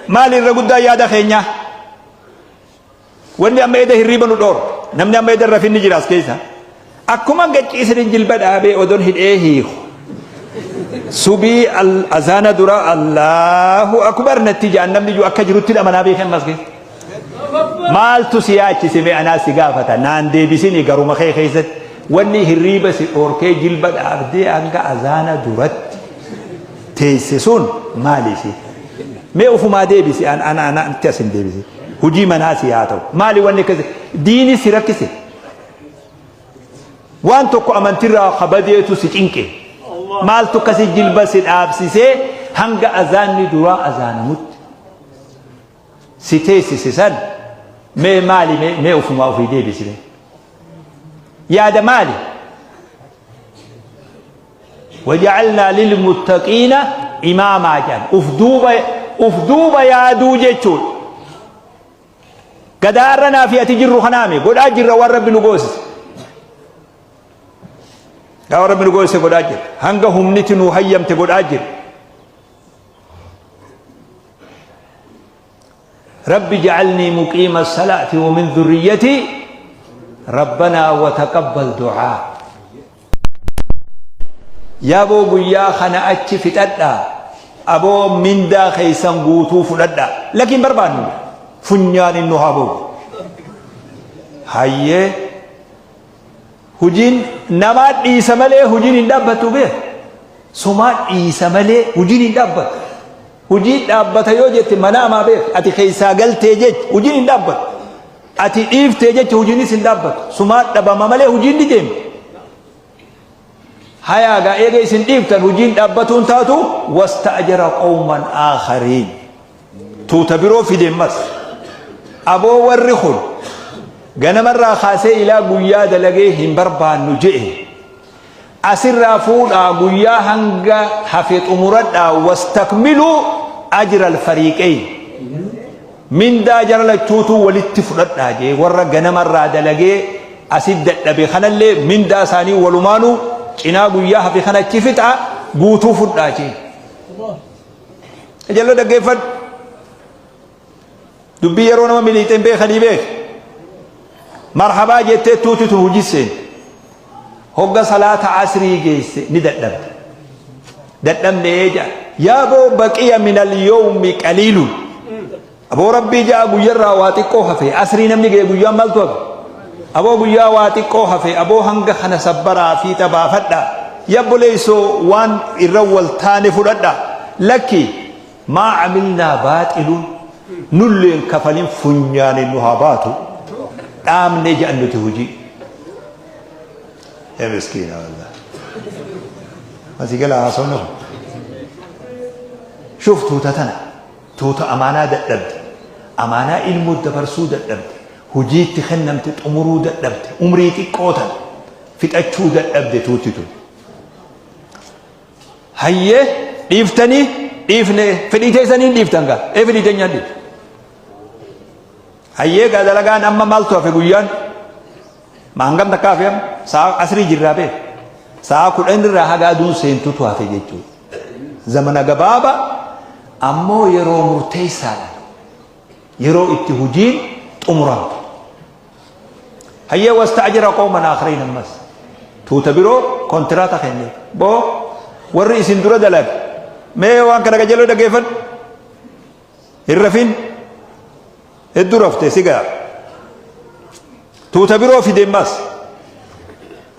Maali irra guddaan yaada keenyaa? Wanni amma eda hirriiba nu dhoorge. Namni amma eda rafin ni jira as keessa. Akkuma gacciisanii jilba dhaabee odon hidhee hiiku. Subii azaana dura Allahu akbar natti ja'an namni jiru akka jirutti amanaa beekan ammas keessa. Maaltu si yaachise mee anaa si gaafata naan deebisini garuma kee keessatti wanni hirriiba si dhoorkee jilba dhaabdee hanga azaana duratti teesse sun maali si? Mee ufumaa deebisi an ana ana itti as hin deebisi. Hujii manaa si haa ta'u. Maali wanni akkasi? Diini si rakkise. Waan tokko amantirraa kabadeetu si cinqe. Maaltu akkasi jilba si dhaabsisee hanga azaanni duraa azaanamutti si teessise san mee maali mee mee ufumaa ofii deebisi mee. Yaada maali? Waja'alnaa lilmuttaqiina imaamaa jedhan. Uf duuba uf duuba yaaduu jechuudha. Gadaa har'a naa fi ati jirru kanaami godhaa jirra waan rabbi nu goosise. Waan rabbi nu goosise godhaa jirra. Hanga humniti nu hayyamte godhaa jirra. Rabbi ja'alnii muqiima salaati wa min dhurriyyatii rabbanaa wa taqabbal du'aa. Yaaboo guyyaa kana achi fixadhaa aboo mindaa keessan guutuu fudhadhaa lakiin barbaannu funyaan nu haa ba'u. Hayyee hujiin namaa dhiisa malee hujiin hin dhaabbattu bee sumaa dhiisa malee hujiin hin dhaabbattu. Hujiin dhaabbata yoo jette manaamaa beek ati keessaa galtee jecha hujiin hin dhaabbatu. Ati dhiiftee jecha hujiinis hin dhaabbatu. Sumaa dhabama malee hujiin ni deemti. Hayaa gaa eega isin dhiiftan hujiin dhaabbatuun taatu wasta'jara qawman aakhariin. Tuuta biroo fide ammas. Aboo warri kun ganamarraa kaasee ilaa guyyaa dalagee hin barbaannu je'e. Asirraa fuudhaa guyyaa hanga hafe xumuradhaa wastakmiluu ajral fariiqeyn mindaa jara lachuutuu walitti fudhadhaa jee warra ganamarraa dalagee asit dadhabe kanallee mindaa isaanii walumaanuu cinaa guyyaa hafe kana achi fixaa guutuu fudhaa jee. Jallo dhaggeeffadhu. Dubbii yeroo nama miliixee hin beekanii beeki. Marhabaa jettee tuuti tun hojii seente. Hogga salaata asrii geesse ni dadhabde. Dadhabne ee jedhan. Yaa boo baqiya minal yawmi qaliilun. Aboo rabbii ja'a guyyarraa waa xiqqoo hafe. Asrii namni ga'e guyyaan maaltu hafe? Aboo guyyaa waa xiqqoo hafe. Aboo hanga kana sabbaraa fiixa baafadha. Yabboleessoo waan irra wal taane fudhadha. Lakki Maa camilnaa baaxilun nulleen kafalin funyaanin nu haa baatu dhaamne jedhan nuti hujii. Yaa miskiina wallah. Asii gala haasawni kun. Shuf tuuta tana tuuta amaanaa dadhabde amaanaa ilmoo dabarsuu dadhabde hojiitti kennamte xumuruu dadhabde umrii xiqqoo tana fixachuu dadhabde tuuti tun. Hayyee dhiiftanii dhiifne fedhii teessanii hin dhiiftan gaa ee fedhii teenyaan dhiifne. Hayyee gaa dalagaan amma maaltu hafe guyyaan ma hangam takka hafe amma sa'a asrii jirraa bee sa'a 10 irraa haga aduun seentutu hafe jechuudha. Zamana gabaaba ammoo yeroo murteessaadha. Yeroo itti hujiin xumuramtu. Hayyee wasta'jara qawman aakhariin ammas tuuta biroo kontiraata kenne boo warri isin dura dalage mee waan kana qajeeloo dhaggeeffadhu hin rafin hedduu rafte si ga'a tuuta biroo fide ammas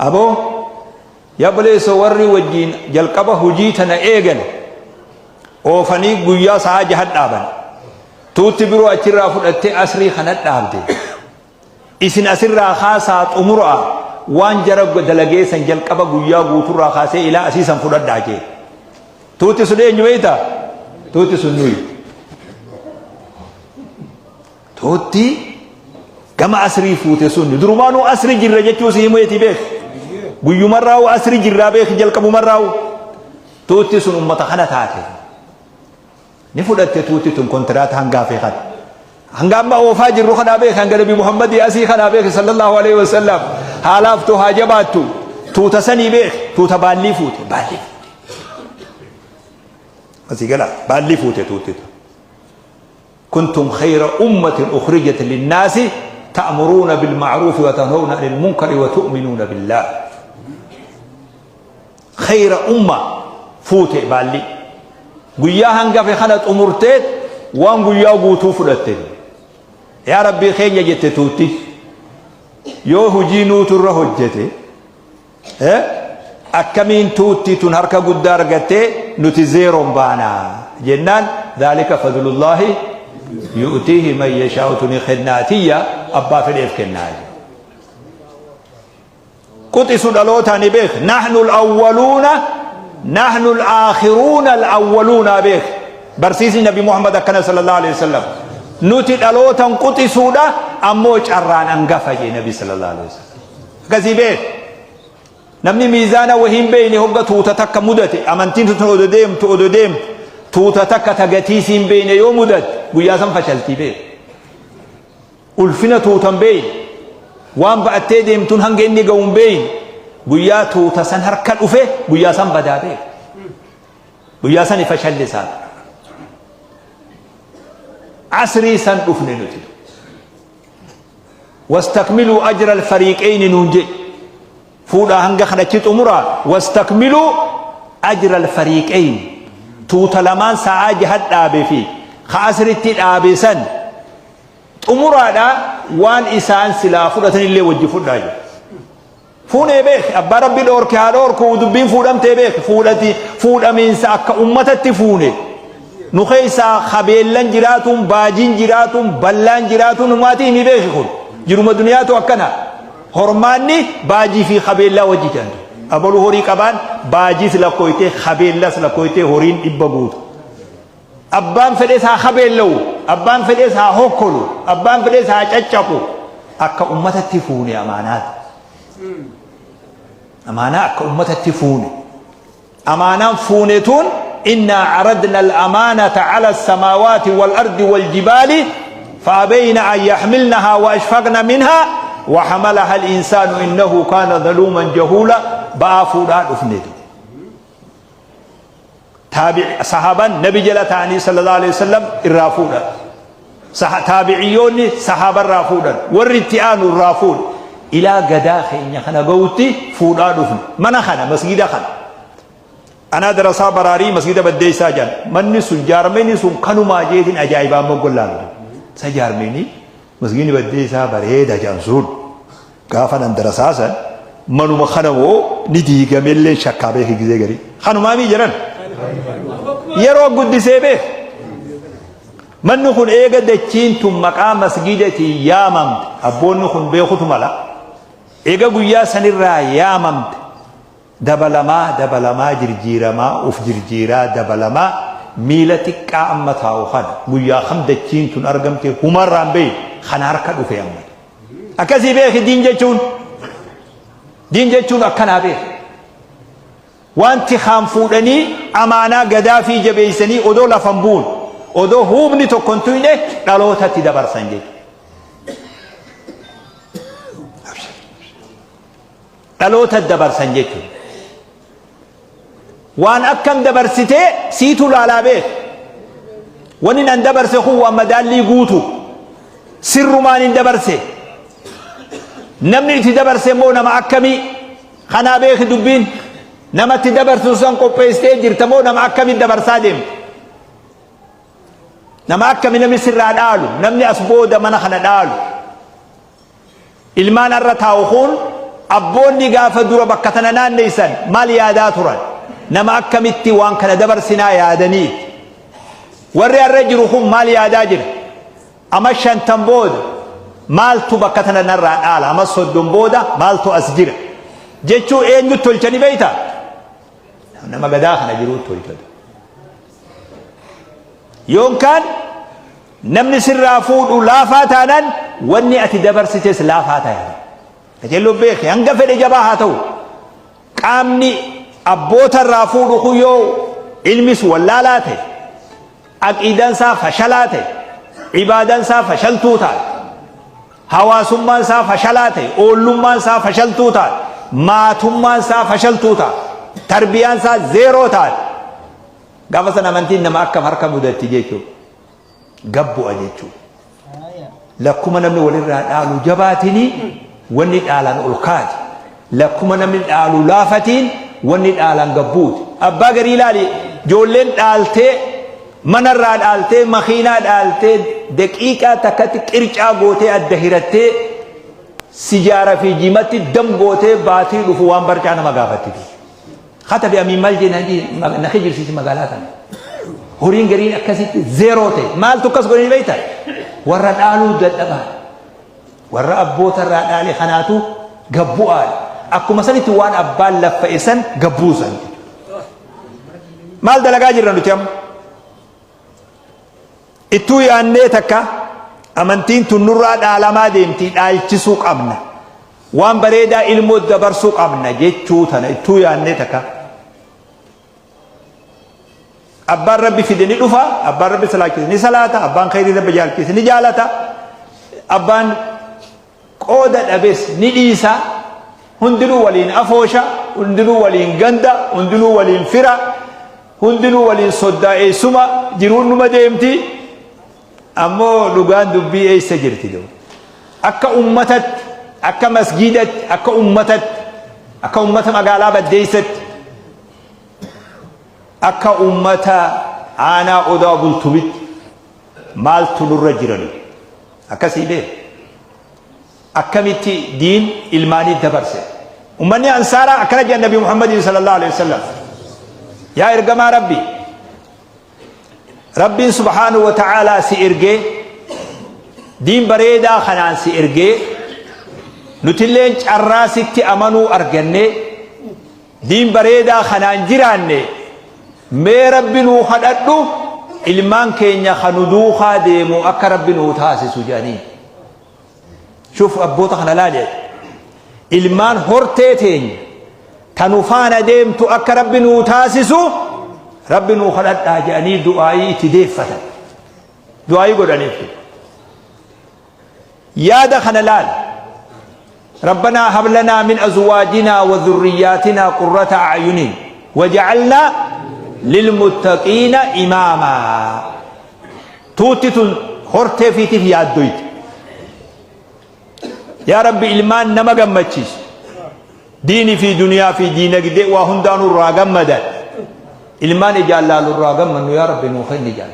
aboo yaa obboleessoo warri wajjiin jalqaba hojii tana eegale oofanii guyyaa sa'a jaha dhaaban Tuutti biroo achirraa fudhattee asrii kana dhaabde. Isin asirraa kaasaa xumuraa waan jara dalagee san jalqaba guyyaa guuturraa kaasee ilaa asii san fudhadhaa jee. Tuutti sun eenyu beektaa? Tuutti sun nuyi. Tuutti gama asrii fuute sun durumaanuu asri jirra jechuu si himeeti beek. Guyyumarraa'u asri jirraa beek jalqabumarraa'u. Tuutti sun ummata kana taate. Ni fudhatte tuuti tun kontiraata hanga hafe kana. Hanga amma oofaa jirru kanaa beeki hanga Nabi Muhammadii asii kanaa beeki sallallahu alaihi wasallam haa laaftu haa jabaattu tuuta sanii beeki tuuta baallii fuute baallii fuute. Asii gala baallii fuute tuuti tun. Kuntum khayra ummatin ukhrijat linnaasi ta'muruuna bilma'ruufi wa tanhawna anil munkari wa tu'minuuna billaah. Khayra umma fuute baalli. Guyyaa hangafe kana xumurteet waan guyyaa guutuu fudhatte. Yaa Rabbii keenya jette tuutti. Yoo hujii nuutu irra hojjete Akkamiin tuutti tun harka guddaa argattee nuti zeeroon baana jennaan dhaalika fadlullaahi yu'tiihi man yashaa'u tuni kennaa tiyya abbaa fedheef kennaa jedhe. Quxisu dhalootaa ni beek nahnu al-awwaluuna nahnu al-aakhiruuna al-awwaluuna beek barsiisni nabi Muhammad akkana sallallahu alaihi wasallam nuti dhalootan quxisuudha ammoo carraan angafa jee nabi sallallahu alaihi wasallam. Akkasii beek. Namni miizaana wahii hin beekne hogga tuuta takka mudate amantiin tun odo deemtu odo deemtu tuuta takka ta gatii isii hin beekne yoo mudatte guyyaa san fashaltii beek. Ulfina tuuta hin beekne waan ba'attee deemtuun hanga inni ga'u hin beekne guyyaa tuuta san harka dhufe guyyaa san badaa beek. Guyyaa sani fashalli isaa. Asrii san dhufne nuti. Wastakmiluu ajra alfariiqeyni nuun jedhe. Fuudhaa hanga kan achi xumuraa wastakmiluu ajra alfariiqeyni. Tuuta lamaan sa'aa jaha dhaabe fi ka asritti dhaabe san xumuraadha waan isaan silaa fudhatanillee wajji fudhaa jedhe. Fuunee beeki abbaa rabbi dhoorke haa dhoorku dubbiin fuudhamtee beeki fuudhati fuudhamiinsa akka ummatatti fuune nu keessaa kabeellan jiraatuun baajiin jiraatuun ballaan jiraatuun humaatii himi beeki kun jiruma duniyaatu akkana hormaanni baajii fi kabeellaa wajji jedhan abaluu horii qabaan baajiis lakkooytee kabeellas lakkooytee horiin dhibba guutu Abbaan fedhes haa kabeellawu, abbaan fedhes haa hokkolu, abbaan fedhes haa caccaqu, akka ummatatti fuune amaanaati. Amaanaa akka ummatatti fuune. Amaanaan fuune tun innaa caradna al-amaanata cala as-samaawaati wal-ardi wal-jibaali fa'abayna an yaxmilnahaa wa ashfaqna minhaa wa hamalaha al-insaanu innahu kaana zaluuman jahuula ba'aa fuudhaa dhufne. Taabi sahaabaan nabi jala ta'anii sallallahu alaihi wasallam irraa fuudhan. Taabiciyyoonni sahaaba irraa fuudhan. Warri itti aanu irraa fuudhan. Ilaa gadaa keenya kana gahutti fuudhaa dhufne. Mana kana masgida kana. Anaa darasaa baraarii masgida baddeessaa jedhan. Manni sun jaarmeni sun kanumaa jeetiin ajaa'ibaan moggollaalu. Isa jaarmeni masgidni baddeessaa bareeda jedhan sun. Gaafa nan darasaa san manuma kana moo ni diigamellee shakkaa beeki gizee garii. Kanumaa mii jedhan. Yeroo guddisee beek. Manni kun eega dachiin tun maqaa masgiidatiin yaamamte abboonni kun beekutu mala. Eega guyyaa sanirraa yaamamte dabalamaa dabalamaa jirjiiramaa uf jirjiiraa dabalamaa miila xiqqaa amma taa'u kana guyyaa kam dachiin tun argamte humarraan beeku kana harka dhufe amma. Akkasii beeki diin jechuun. Diin jechuun akkanaa beeki. Wanti kaan fuudhanii amaanaa gadaafii jabeessanii odoo lafa hin buune odoo huubni tokko hin tuyne dhalootatti dabarsan jechuudha. Dhaloota dabarsan jechuudha. Waan akkam dabarsitee siitu laalaa beeka. Wanni nan dabarse kun waan madaallii guutu. Sirrumaan hin dabarse. Namni itti dabarse immoo nama akkamii? Kanaa beeki dubbiin. Namatti dabarsu san qopheessitee jirta moo nama akkamii dabarsaa deemta? Nama akkami namni sirraa dhaalu? Namni as booda mana kana dhaalu? Ilmaan arra taa'u kun abboonni gaafa dura bakka tana naanneessan maal yaadaa turan? Nama akkamitti waan kana dabarsinaa yaadaniiti. Warri arra jiru kun maal yaadaa jira? Ama shantam booda maaltu bakka tana narraa dhaala? Ama 30 booda maaltu as jira? Jechuu eenyutti tolchani beektaa? Nama gadaa kana jiruutti tolchata. Yookaan namni sirraa fuudhu laafaa taanaan wanni ati dabarsites laafaa ta'a. Qajeelloo beeki hanga fedhe jabaa haa ta'u. Qaamni abboota irraa fuudhu kun yoo ilmis wallaalaa ta'e, aqiidaan isaa fashalaa ta'e, ibaadaan isaa fashaltuu taate, hawaasummaan isaa fashalaa ta'e, oollummaan isaa fashaltuu taate, maatummaan isaa fashaltuu taate, tarbiyaan isaa zeeroo taate. Gaafa sana amantiin nama akkam harka mudatti jechuudha. Gad bu'a jechuudha. Lakkuma namni walirraa dhaalu jabaatini wanni dhaalan ol kaati. Lakkuma namni dhaalu laafatiin wanni dhaalan gad buuti. Abbaa garii ilaali ijoolleen dhaaltee manarraa dhaaltee makiinaa dhaaltee daqiiqaa takkatti qircaa gootee adda hirattee sijaara fi jimatti dam gootee baatii dhufu waan barcaa nama gaafatti. Katabi amiin maal jee na kijibsiisi magaalaa tana. Horiin gariin akkasitti zeeroo ta'e. Maaltu akkas godhanii beektaa? Warra dhaaluu dadhabaa. Warra abboota irraa dhaale kanaatu gabbu'aadha. Akkuma sanitti waan abbaan laffa'e san gabbuusan. Maal dalagaa jirra nuti amma? Ittuu yaannee takka amantiin tun nurraa dhaalamaa deemti dhaalchisuu qabna. Waan bareedaa ilmoo dabarsuu qabna jechuu tana ittuu yaannee takka. Abbaan Rabbi fide ni dhufa, abbaan Rabbi salaachise ni salaata, abbaan khayrii Rabbi jaalchise ni jaalata, abbaan qooda dhabes ni dhiisa, hundinuu waliin afoosha, hundinuu waliin ganda, hundinuu waliin fira, hundinuu waliin soddaa eessuma, jiruun numa deemti. Ammoo dhugaan dubbii eessa jirti doo? Akka ummatatti, akka masgiidatti, akka ummatatti, akka ummata magaalaa baddeessatti, akka ummata aanaa odaa bultumitti maaltu nurra jira nuti? Akkasii beek. Akkamitti diin ilmaanii dabarse? Ummanni Ansaaraa akkana jedhan Nabi Muhammadiin sallallahu alaihi wasallam. Yaa ergamaa Rabbii, Rabbiin subhaanahu wa ta'aalaa si ergee diin bareedaa kanaan si ergee nutilleen carraa sitti amanuu argannee diin bareedaa kanaan jiraanne mee Rabbi nuu kadhadhu ilmaan keenya ka nu duukaa deemu akka Rabbi nuu taasisu jedhanii. Shuf abboota kana laali ati. Ilmaan hortee teenya ta nu faana deemtu akka Rabbi nuu taasisu Rabbi nuu kadhadhaa jedhanii du'aayii itti deeffatan. Du'aayii godhaniif. Yaada kana laali. Rabbanaa hab lanaa min azwaajinaa wa dhurriyyaatinaa qurrata a'yunin waja'alnaa lilmuttaqiina imaamaa. Tuutti tun hortee fiitiif yaaddoyte. Yaa Rabbi ilmaan nama gammachiisu. Diini fi duniyaa fi diinagdee waa hundaanuu irraa gammadan. Ilmaan ijaan laalu irraa gammannu yaa Rabbi nuu kenni jaan.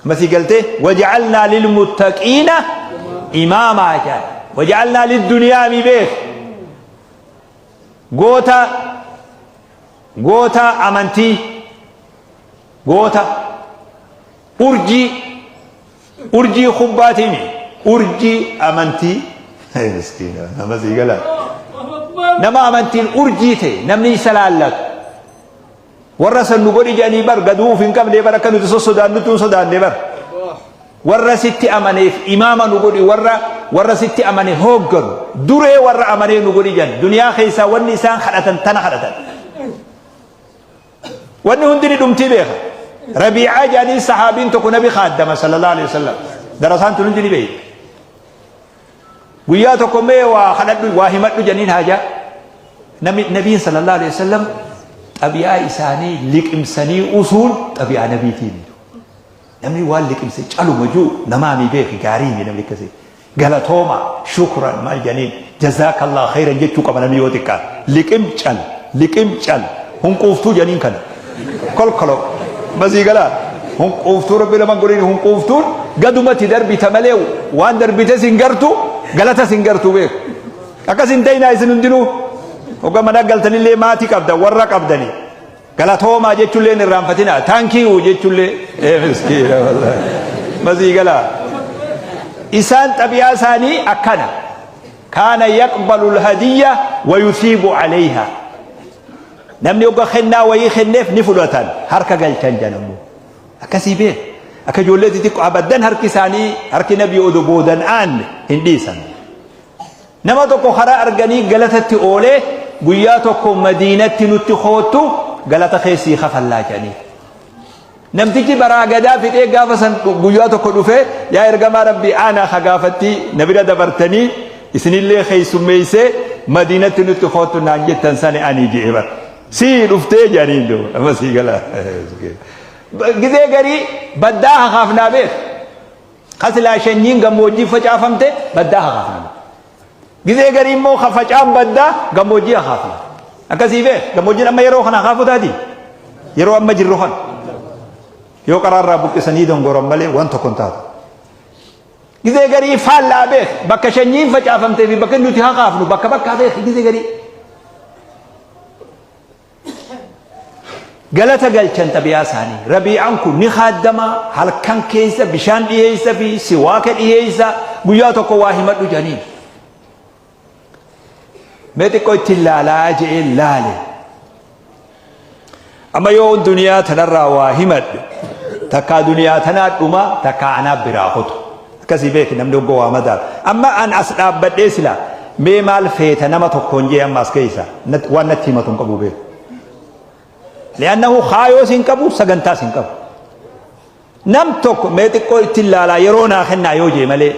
Masii galtee waja'alnaa lilmuttaqiina imaamaa jaan. Waja'alnaa lidduniyaa mi beek. Goota goota amantii Goota urjii urjii kubbaatiimi urjii amantii miskiina nama sii galaa nama amantiin urjii ta'e namni isa laallatu warra san nu godhi jedhanii bar gaduu uf hin qabne bar akka nuti sossodaannutti hin sodaanne bar warra sitti amaneef imaama nu godhi warra warra sitti amane hoogganu duree warra amanee nu godhi jedhan duniyaa keessaa wanni isaan kadhatan tana kadhatan Wanni hundi ni dhumtii beeka. Rabiicaa jedhanii sahaabiin tokko nabi khaaddama sallallahu alaihi wasallam. Darasaan tun hundi ni beekti. Guyyaa tokko mee waa kadhadhu waa himadhu jedhaniin haajaa. Nami nabiin sallallahu alaihi wasallam xabi'aa isaanii liqimsanii usuun xabi'aa nabiitiin. Namni waan liqimse caluma jiru namaa mi beeki gaarii mi namni akkasii. Galatooma, shukran maal jedhaniin jazaakallah khayran jechuu qaba namni yoo xiqqaate. Liqim cal, liqim cal, hunquuftuu jedhaniin kana. Kolkolo, masii galaa. Hunquuftuu rabbi lama godhin hunquuftuun gadumatti darbita malee waan darbites hin gartu galatas hin gartu beeku. Akkas hin ta'inaa isin hundinuu. Hogga mana galtanillee maatii qabdan warra qabdanii. Galatoomaa jechuullee hin irraanfatinaa. Thank you jechuullee. Ee miskiina wallahi. Masii galaa. Isaan xabi'aa isaanii akkana. Kaana yaqbalu alhadiyya wa yusiibu alayha. Namni hogga kennaa wayii kenneef ni fudhatan. Harka galchan jedhamu. Akkasii beek. Akka ijoollee xixiqqoo abaddan harki isaanii harki nabii odoo boodan aanne hin dhiisan. Nama tokko karaa arganii galatatti oolee guyyaa tokko madiinatti nutti koottu galata kee sii kafallaa jedhanii. Namtichi baraa gadaa fixee gaafa san guyyaa tokko dhufee yaa ergamaa rabbii aanaa ka gaafatti na bira dabartanii isinillee keessummeessee madiinatti nutti koottu naan jettan sani ani je'e bara. Sii dhuftee jedhaniin duuba amma sii gala. Gizee garii baddaa hakaafnaa beek. Ka silaa shanyiin gammoojjii facaafamte baddaa hakaafna. Gizee garii immoo ka facaan baddaa gammoojjii hakaafna. Akkasii beek gammoojjiin amma yeroo kana hakaafuu taati. Yeroo amma jirru kana. Yoo qaraarraa buqqisanii dongoran malee waan tokko hin taatu. Gizee garii faallaa beek bakka shanyiin facaafamtee fi bakka nuti hakaafnu bakka bakkaa beek gizee garii. Galata galchan xabi'aa isaanii. Rabii'aan kun ni khaaddama, halkan keessa bishaan dhiyeessa fi siwaaka dhiyeessa, guyyaa tokko waa himadhu jedhaniin. Mee xiqqoo itti laalaa je'ee laale. Amma yoo duniyaa tanarraa waa himadhe takkaa duniyaa tanaa dhuma takkaa anaa biraa kutu. Akkasii beeki namni hoggoo waa madaalu. Amma an as dhaabbadhee sila mee maal feeta nama tokkoon jee amma as keessa waan natti himatu hin qabu beeku. Li'annahu kaayoos hin qabu sagantaas hin qabu. Nam tokko mee xiqqoo ittiin laalaa yeroo naa kennaa yoo jee malee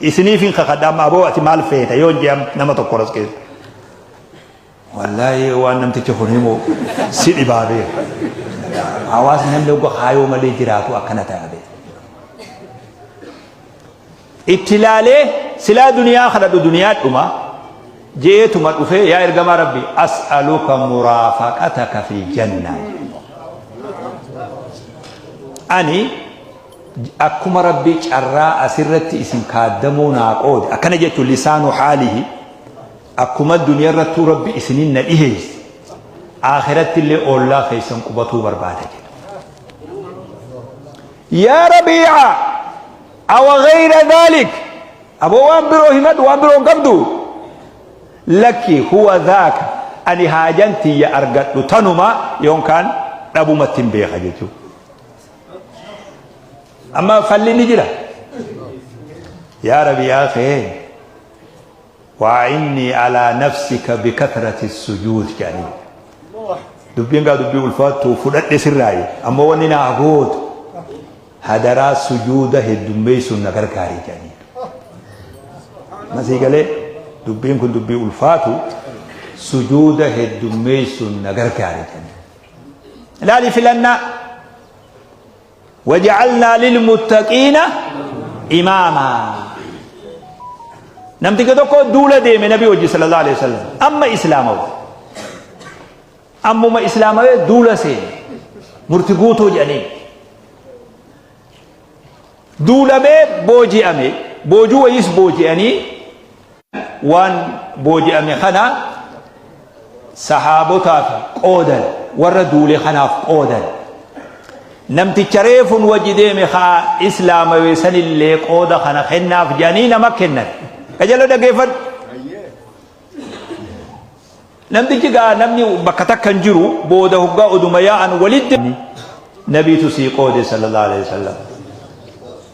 isiniif hin kakadha amma aboo ati maal feeta yoo jee nama tokko as keessa. Wallaahi waan namtichi kun himu si dhibaa beeku. Hawaasni namni hogga kaayoo malee jiraatu akkana ta'a beeku. Itti ilaalee silaa duniyaa kadhadhu duniyaa dhuma jeetuma dhufee yaa ergamaa rabbi as'aluka muraafaqataka fil jannaa. Ani akkuma rabbi carraa asirratti isin kaaddamuu naa qoode akkana jechuun lisaanu haalihi Akkuma duniyarrattuu Rabbi isiniin na dhiheesse, aakhirattillee oollaa keessan qubatuu barbaada jedhe. Yaa Rabii'a, awa ghayra dhaalik? Aboo waan biroo himadhu, waan biroo hin qabdu? Lakki huwa dhaaka, ani haajan tiyya argadhu tanuma yookaan dhabumatti hin beeka jechuudha. Amma falli ni jira. Yaa Rabii'aa kee Waa'innii alaa nafsika bikathrati sujuud jedhaniin. Dubbiin gaa dubbii ulfaattu fudhadhe sirraayi. Ammoo wanni naa gootu hadaraa sujuuda heddummeessuun na gargaari jedhaniin. Masii galee dubbiin kun dubbii ulfaatu sujuuda heddummeessuun na gargaari jedhaniin. Ilaali filannaa. Waja'alnaa lilmuttaqiina imaamaa. Namticha tokko duula deeme nabii wajji sallallahu alaihi wasallam amma islaamawe. Ammuma islaamawe duula seene. Murti guutuu jedhanii. Duulamee booji'ame boojuu wayiis booji'anii Waan booji'ame kana sahaabotaaf qoodan, warra duule kanaaf qoodan. Namticha reefun wajji deeme ka islaamawe sanillee qooda kana kennaaf jedhanii nama kennan. Qajeeloo dhaggeeffadhu. Namtichi gaa namni bakka takka hin jiru booda hoggaa oduma yaa'an walitti nabiitu sii qoode sallallahu alaihi wasallam.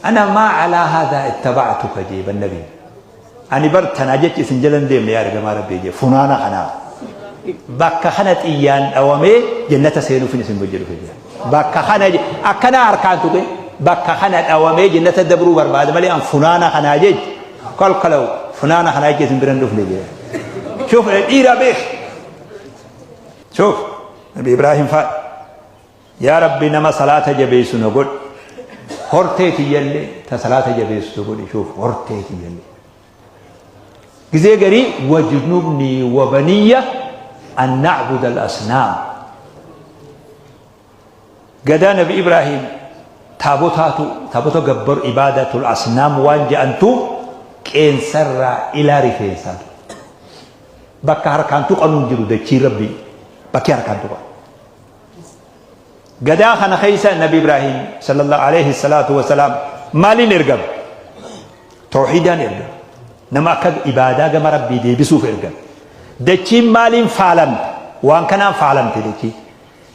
Ana maa alaa haadhaa ittaba'tuka jeeban nabii. Ani bar tanaa jecha isin jala hin deemne yaa ergamaa Rabbii jee funaana kanaaf. Bakka kana xiyyaan dhawamee jannata seenuufin isin wajji dhufe jee. Bakka kana akkana harkaan tuqe bakka kana dhawamee jannata dabruu barbaada malee an funaana kanaa jecha kalkalaw funaana kanaa jecha isin bira hin dhufne jee. Shuuf dhiira beek. Shuuf Nabi Ibraahim fa'a. Yaa Rabbi nama salaata jabeessu na godhi. Hortee tiyyallee ta salaata jabeessitu godhi shuuf hortee tiyyallee. Gizee garii wajnubnii wabaniyya an na'buda al-asnaam. Gadaa Nabi Ibraahim taabotaatu taabota gabbaru ibaadatul asnaam waan je'antu qeensarraa ilaa rifeensaatu. Bakka harkaan tuqanuun jiru dachii Rabbii bakki harkaan tuqan. Gadaa kana keessa Nabi Ibraahim sallallahu alaihi salaatu wasalaam maaliin ergame? Tawhiidaan ergame. Nama akka ibaadaa gama Rabbii deebisuuf ergame. Dachiin maaliin faalamte? Waan kanaan faalamte dachii.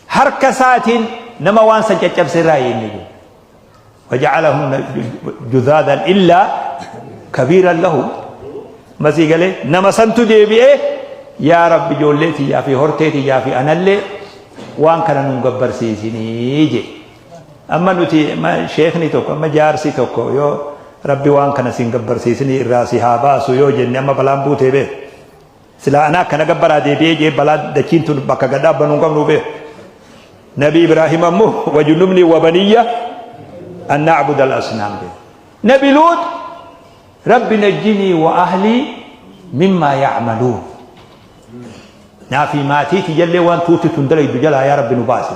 Harka isaatiin nama waan san caccabse irraa inni jiru. Waja'alahum judhaadan illaa kabiiran lahu. Masii galee nama santu deebi'ee yaa Rabbi ijoollee tiyyaa fi hortee tiyyaa fi anallee waan kana nun gabbarsiisinii jee. Amma nuti sheekni tokko amma jaarsi tokko yoo Rabbi waan kana sin gabbarsiisinii irraa si haa baasu yoo jenne amma balaan buutee beeku. Silaa anaa akkana gabbaraa deebi'ee jee balaa dachiin tun bakka gad dhaabbannu hin qabnu beeku. Nabi Ibraahim ammoo wajnubnii wabaniyya an na'buda al-asnaam jedhe. Nabi Luux rabbi najjinii wa ahlii mimmaa ya'maluun. Naa fi maatii tiyyallee waan tuuti tun dalaydu jalaa yaa rabbi nu baasi.